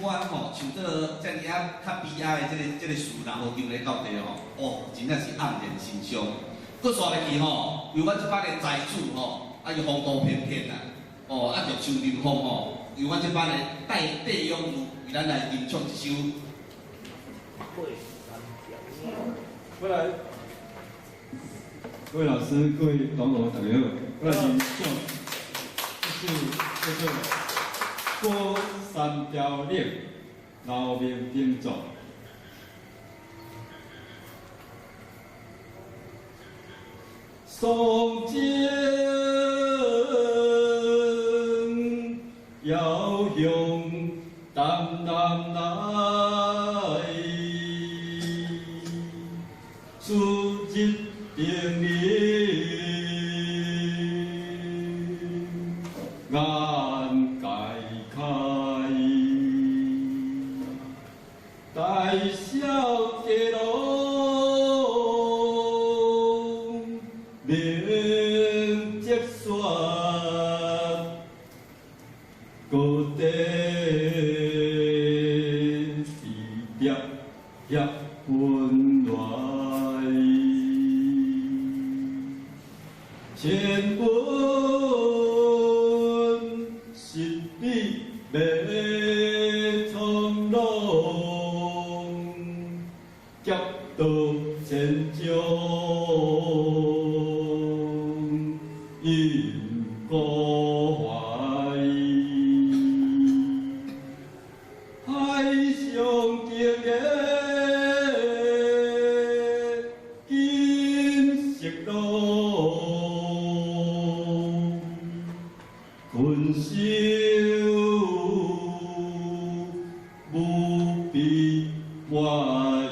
款吼，像這個遮爾仔較悲哀的這個詞，若無張咧到底吼，哦，真正是黯然神傷。閣紲落去吼，由阮這擺的才子吼，啊伊風度翩翩啊，哦，啊玉樹臨風吼，由阮這擺的戴戴永如為咱來吟唱一首。過來，各位老師、各位同學，大家好。我來吟唱一首叫做《過三條嶺》，劉明鼎作。雙江遙向東南來，數日定日眼界開，大小街路明則說，高低是疊協分來，千分十里欲蒼龍，俠盜千丈因果懷，海上經的金色龍，困獸無比懷。